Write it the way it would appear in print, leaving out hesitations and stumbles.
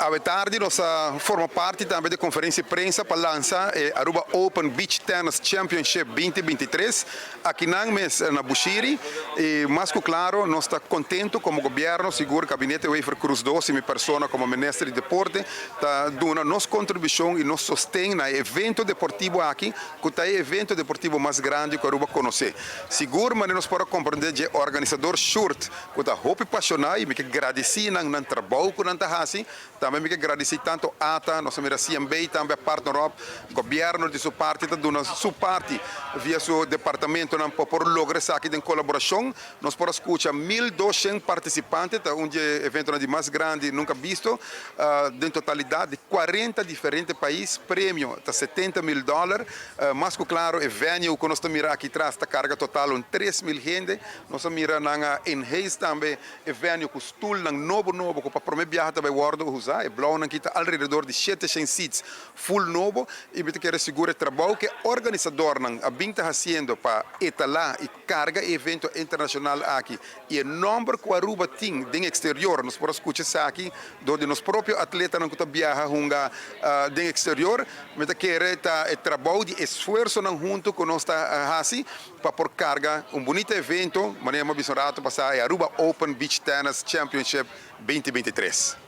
Awe tardi nos a forma parti tambe di conferencia di prensa pa lansa e Aruba Open Beach Tennis Championship 2023 aki nan mes na Bushiri y mas cu claro nos ta contento como gobierno, sigur Gabinete Wever-Croes 2 y mi persona como Minister di Deporte ta duna nos contribucion y nos sosten na e evento deportivo aki cu ta e evento deportivo mas grandi cu Aruba conoce. Sigur manera nos por a comprende dje organisador Sjoerd cu ta hopi pasiona y mi ke gradici nan nan trabou cu nan ta haci. Tambe mi ke gradici tanto ATA, nos a mira CMB tambe a partner op, gobierno di su parti ta duna su parti via su departamentonan pa por logra esaki den colaboracion. Nos por a scucha 1200 participante, ta un dje eventonan di mas grandi nunca bisto, den totalidad di 40 diferente pais, premio ta 70 mil dollar. Mas cu claro e venue cu nos ta mira aki tras ta carga total un 3000 hende. Nos a mira nan a enhance tambe e venue cu stoelnan nobo nobo cu pa prome biaha tambe wordo usa. E blauw nan kita alrededor di 700 seats full nobo y mi ta kere sigur e trabou cu organisadornan a bin ta haciendo pa etala y carga e evento internacional aki y e nomber cu Aruba tin den exterior. Nos por scucha esaki door di nos propio atletanan cu ta biaha hunga den exterior. Mi ta kere ta e trabou di esfuersonan hunto cu nos ta haci pa por carga un bunita evento, manera mi a bisa un rato pasa, e Aruba Open Beach Tennis Championship 2023.